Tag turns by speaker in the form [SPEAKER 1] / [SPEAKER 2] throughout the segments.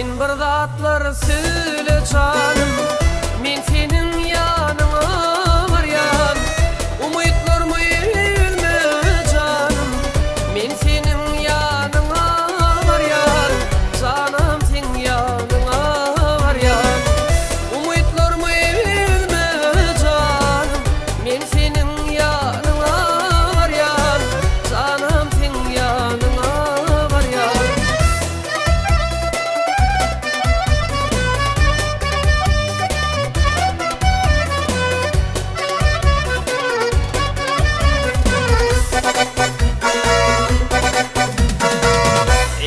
[SPEAKER 1] Sen bir zatlar söýle janym, Men seniň ýanyňa barýan. Umytlarymy üzme janym, Men seniň ýanyňa barýan. Janam seň ýanyňa barýan. Umytlarymy üzme janym, Men seniň ýanyňa barýan. Janam seň ýanyňa barýan.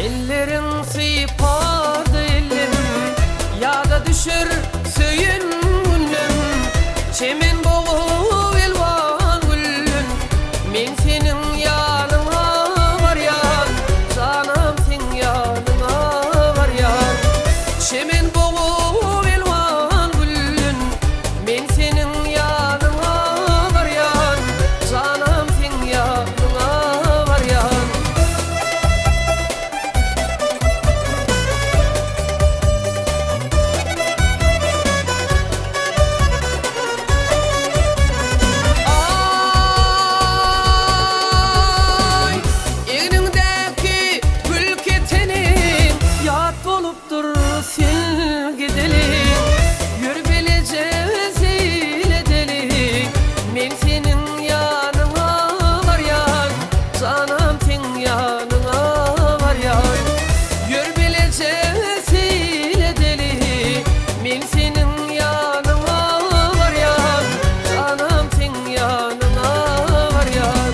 [SPEAKER 1] Elleriň sypady ellim, Ýada düşer söýen günlem. Çemen bogup elwan güllen, Men seniň ýanyňa barýan, Janam seň ýanyňa barýan. Çemen bogup elwan güllen, Men seniň ýanyňa barýan, Janam seň ýanyňa barýan. Aý, egniňdäki gül keteniň Ýat bolupdyr sen gideli. Ýör bileje seýil edeli. Men seniň ýanyňa barýan, Janam seň ýanyňa barýan. Ýör bileje seýil edeli. Men seniň ýanyňa barýan, Janam seň ýanyňa barýan.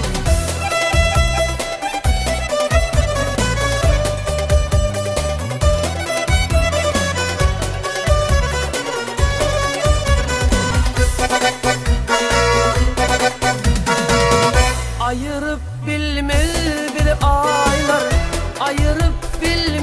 [SPEAKER 1] Aýyryp bilmez bizi aýlar, Aýyryp bilmez.